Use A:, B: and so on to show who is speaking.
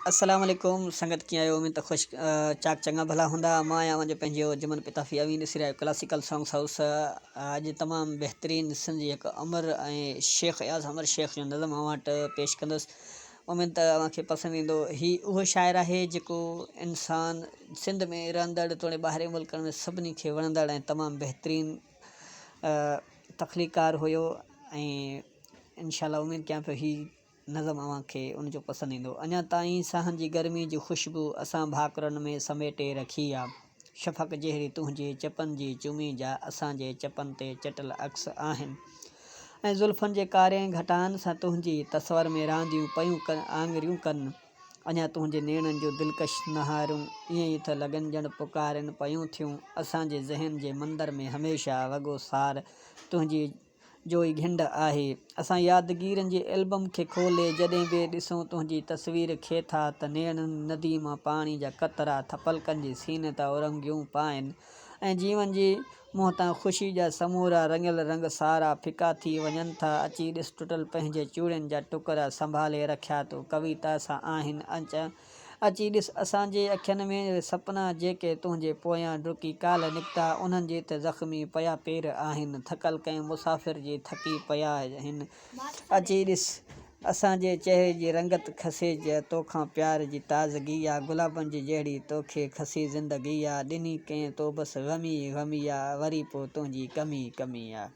A: السلام عليڪم سنگت ڪيئن آهيو اميد ته خوش چاڪ چڱا ڀلا هوندا مان آهيان اوهان جو پنهنجو جمن پتافي اوهين ڏسي رهيا آهيو ڪلاسيڪل سانگس هائوس اڄ تمام بهترين سنڌ جي هڪ امر ۽ شيخ اياز امر شيخ جو نظم اوهان وٽ پيش ڪندس اميد ته اوهان کي پسند ايندو هي اهو شاعر آهي جيڪو انسان سنڌ ۾ رهندڙ توڙي ٻاهرين ملڪن ۾ سڀني کي وڻندڙ ۽ تمام بهترين تخليقار هيو ۽ انشاء الله اميد ڪيان پيو هي نظم اوهان کي ان جو پسند ايندو. اڃا تائين ساهن جي گرمي جي خوشبو اسان ڀاڪرن ۾ سميٽي رکي آ. شفق جهڙي تنهنجي چپن جي چمي جا اسان جي چپن تي چٽل عڪس آهن ۽ زلفن جي ڪارين گهٽائن سان تنهنجي تصور ۾ رانديون پيون آڱريون ڪن. اڃا تنهنجي نيڻن جون دلڪش نهارون ائين ئي ٿ لڳن ڄڻ پڪارين پيون ٿيون. اسان جي ذهن جي مندر ۾ هميشه وڳو سار تنهنجي جو ئي گهنڊ آهي. اسان يادگيرين جي البم کي کولي جڏهن به ڏسون تنهنجي تصوير کي ٿا ته نيڻن ندي مان پاڻي جا قطرا ٿا پلڪن جي سيني تان اورنگيون پائن ۽ جيون جي منهن تان خوشي جا سمورا رڱيل رنگ سارا ڦڪا ٿي وڃن ٿا. اچي ڏس ٽٽل پنهنجي چوڙين جا ٽڪرا سنڀالي رکيا تو ڪويتا سان آهن اچي ڏس اسان جي اکين ۾ اهي سپنا جيڪي تنهنجي پويان ڊڪي ڪالهه نڪتا، انهن جي ته زخمي پيا پير آهن، ٿڪل ڪنهن مسافر جي ٿڪي پيا هن. اچي ڏس اسان جي چهري جي رنگت کسي توکان پيار جي تازگي آ، گلابن جي جهڙي توکي کسي زندگي آ، ڏني ڪنهن تو بس غم ئي غم آ، وري پو تنهنجي ڪمي ڪمي آ.